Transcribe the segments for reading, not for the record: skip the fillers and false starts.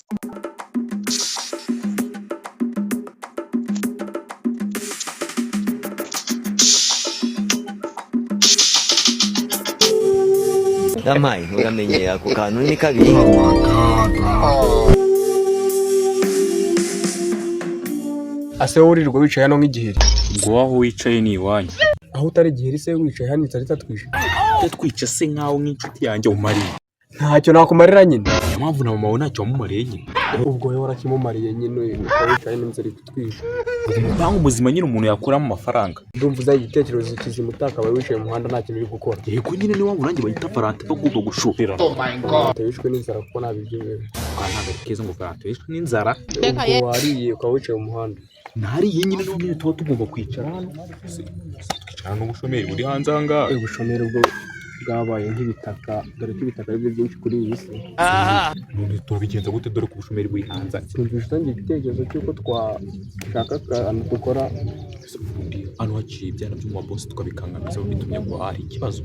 Yampaye, uramenye ako kantu ni kabiri. Ase wowe uririrwa wicaye hano nk'igiheri? Ngo aho wicaye ni iwanyu? Aho utari igiheri se, wicaye hano inzara itatwishe? Itatwica se nkaho nk'inshuti yanjye umariye? Ntacyo nakumarira nyine. Niyo mpamvu na mama wawe ntacyo wamumariye nyine. Ubwo wowe warakimumariye nyine, ukaba wicaye n'inzara ikutwishe. Umupangu muzima nyine umuntu yakuramo amafaranga. Ndumva uzaye igitekerezo kizima, utakabaye wicaye mu muhanda nta kintu uri gukora. Yego nyine, niyo mpamvu nanjye bayita Valentin bagomba gushorera. Wishwe n'inzara kuko nta biryo biba. Ntabwo ari keza ngo Valentin yishwe n'inzara. Ubwo wariye ukaba wicaye mu muhanda. Nariye nyine, niyo nyine tuba tugomba kwicara hano. Twicara n'ubushomeri buri hanze aha ngaha. Ubushomeri bwo bwabaye nk'ibitaka, dore ko ibitaka ari byo byinshi kuri iyi si. None tubigenza gute, dore ko ubushomeri buri hanze? Numvise utangiye igitekerezo cy'uko twashaka akantu dukora. Ese ubundi hano haciye ibyana byo mu mabosi tukabikangamiza bitumye ngo hari ikibazo?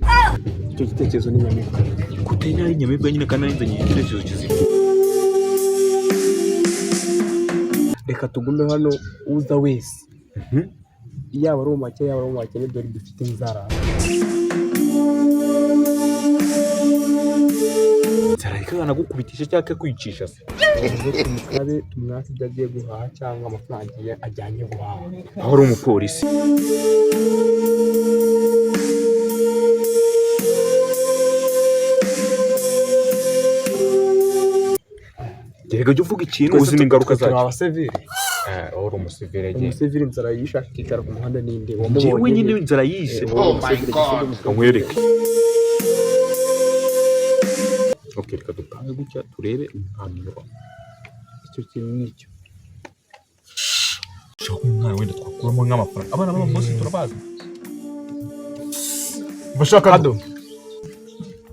Icyo gitekerezo ni nyamibwa. Gute ari inyamibwa nyine kandi nari nzanye igitekerezo kizima? Reka tugume hano, uza wese, yaba ari umukene, yaba ari umukene, dore dufite inzara. Inzara ikanagukubitisha cyangwa ikakwicisha se? Tuze tumusabe, tumwake ibyo agiye guhaha cyangwa amafaranga agiye ajyanye guhaha. Aho ari umupolisi. Gerega jya uvuga ikintu uzi n'ingaruka Twe turi zacyo. Abasivili. Aho uri umusivile agenda. Umusivili inzara yishe akicara ku muhanda n'indi? Njyewe nyine inzara yishe. Nkwereke. Ok, reka dupange gutya turebe umwana. Icyo kintu nicyo. Ushaka umwana wenda twakuramo nk'amafaranga. Abana b'ababosi turabazi. Bashaka do.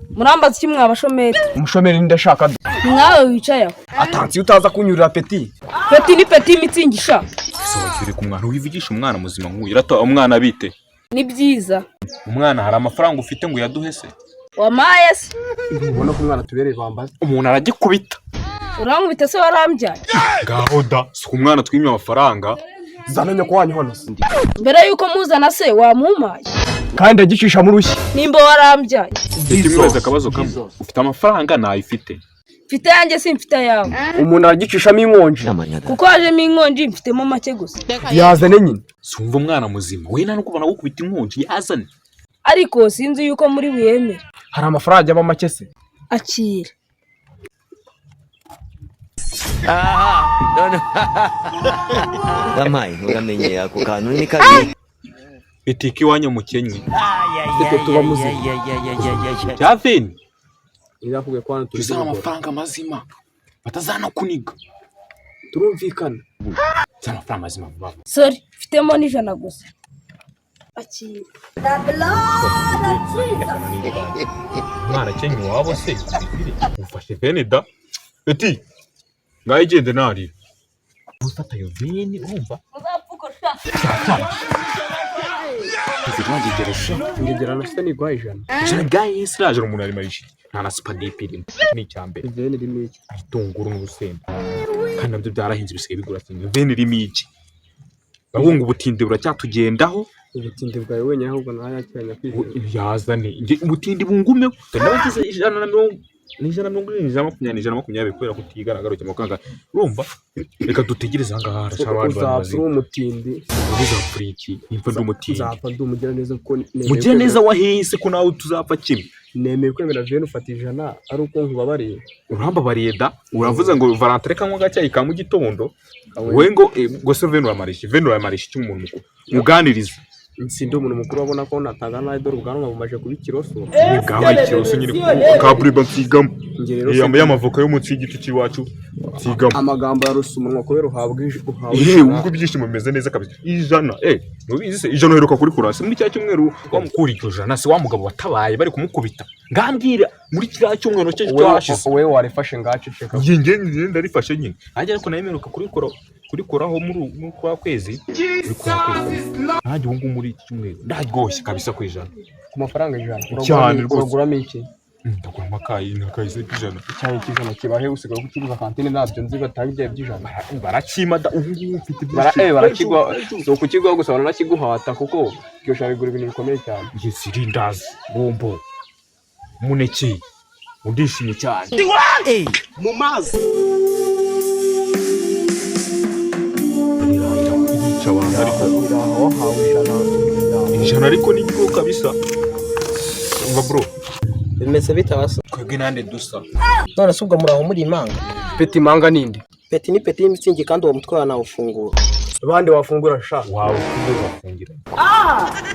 Murambaza iki mwa bashomeri? Umushomeri ndashaka do. Mwawe wicaye aho. Attention utaza kunyurira petit. Petit ni petit mitsingi sha. Ese wagiye ku mwana wivugisha umwana muzima nk'uyu rata umwana bite? Ni byiza. Umwana hari amafaranga ufite ngo uyaduhe se? Wamaye se? Ubona ko umwana tubereye bambaza. Umuntu aragikubita. Urankubita se warambyaye? Ngaho da, si umwana twimye amafaranga. Zana nyoko wanyu hano se. Mbere yuko muzana se wamumaye? Kandi agicisha mu rushyi. Nimba warambyaye. Reka imwezi akabazo kamwe. Ufite amafaranga ntayifite? Mfite yanjye, simfite ayawe. Umuntu aragicishamo inkonji. Kuko hajemo inkonji, mfitemo make gusa. Yazane nyine. Sumva umwana muzima. We nta nubwo banagukubita inkonji yazane. Ariko sinzi yuko muri buyemere. Hari amafaranga aba make se? Akira. Yampaye, uramenye ako kantu ni kabiri. Bitika iwanyu mukenye. Twe tuba muzima. Bya veni. Nirakubwiye ko hano turi Tuzana gukora. amafaranga mazima. Batazanakuniga. Turumvikana. Zana amafaranga mazima vuba vuba. Sorry, mfitemo n'ijana gusa. Akira. Umwana akenye iwabo se. Ufashe veni da. Eti. Ngaho igende narira. Ufata ayo veni urumva? Ngegera sha. Ngegera na se niguha 100. Ijana bwa Yesu iraje umuntu arimo arishira. Nta na supadipe irimo. Ni icya mbere. Iveni irimo iki? Ibitunguru n'urusenda. Kandi nabyo byarahinze bisigaye bigura cyane. Veni irimo iki? Ahubwo ubutindi buracyatugendaho. Ubutindi bwawe wenyine ahubwo nawe yakiranya kwiheba. Yazane. Njye ubutindi bungumeho. Dore nabagize 140, ni 140, ni 120, 120 kubera kutigaragara cyangwa amafaranga. Urumva? Reka dutegereze aha ngaha harashya abandi bantu Uzapfa uri bazima. umutindi. Uzapfa iki? Nimba ndi umutindi. Nzapfa ndi umugiraneza kuko nemeye Mugiraneza wahise ko nawe tuzapfa kimwe. Nemeye kwemera veni ufata 100 ari uko nkubabariye. Urambabariye da, uravuze ngo Valentin reka nywa agacyayi ka mu gitondo. We ngo ngo se veni uramarisha, veni uramarisha iki umuntu mukuru? Muganirize. Sindi umuntu mukuru, abona ko natanga nabi, dore ubwanwa bumaje kuba ikiroso. Bwabaye ikiroso nyine kabureba nsigamo. Njye rero Yambaye amavoka yo munsi y'igiti cy'iwacu nsigamo. Amagambo yarusa umunwa kubera uhabwa uhawe Yewe 100. ubwo ibyishimo bimeze neza kabisa. 100 nubizi se 100 uheruka kuri kurasi muri cya cyumweru wamukura iryo jana se wa mugabo watabaye bari kumukubita. Ngambwira muri kiriya cyumweru cyo cyashize. Wowe warifashe ngaceceka. Njye njye ndarifashe nyine. Nanjye ariko nayemeruka kurikora kurikoraho muri kwa kwezi. Muri kwa kwezi. Nanjye ubu ngubu muri iki cyumweru ndaryoshye kabisa ku 100. Ku mafaranga 100 Cyane rwose. uraguramo iki? Ndaguramo akayi n'akayi se k'ijana. Icyayi cy'ijana kibahe? Usigaye gucuruza kantine, ntabyo nzi, batanga ibyayi by'ijana. Barakimada ubu ngubu mfite. Barakigwa, si ukukigwa gusa, baranakiguhata kuko iryo jana rigura ibintu bikomeye cyane. Yes, irindazi, bombo, umuneke, ndishimye cyane. Mu mazi. Irica abantu ariko. Iraho wahawe ijana. Ijana ariko ni ryo kabisa. Umva bro. Bimeze bite abasa? Twebwe nande dusa. None se ubwo muraho muri imanga? Peti imanga nindi. Peti ni peti y'imitsingi, kandi uwo mutwe wawe nawufungura. Abandi wafungura sha. Wawe kumbe wafungira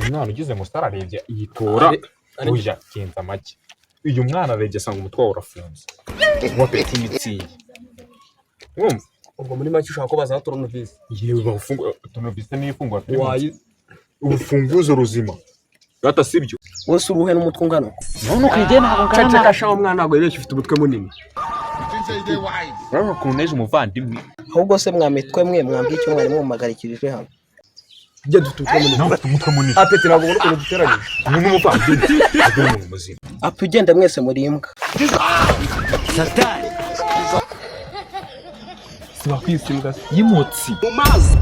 umwana ugize ngo sararebye yitora. Oya, genza make. Uyu mwana arebye asanga umutwe wawe urafunze wa peti mitsingi, wumva? Ubwo muri make ushaka ko bazaha toronovisi? Yewe, bawufungura tonovisi niyo ifungura. Wayi. Urufunguzo ruzima data, sibyo? Wose uruhe n'umutwe ungana uko? None ukigena ntabwo ngana. Ceceka sha, umwana ntabwo yibeshye, ufite umutwe munini. Urabona ukuntu neje umuvandimwe. Ahubwo se mwamitwe mwe, mwambwiye icyo mwari mumuhagarikirije hano? Jya, dufite umutwe munini. Nawe ufite umutwe munini. Apeti, ntabwo ubona ukuntu duteranyije. Ni n'umuvandimwe, ntabwo uri umuntu muzima. Apfa ugenda, mwese muri imbwa. Satani. Si bakwisimbwa se? Y'imotsi. Mu mazi.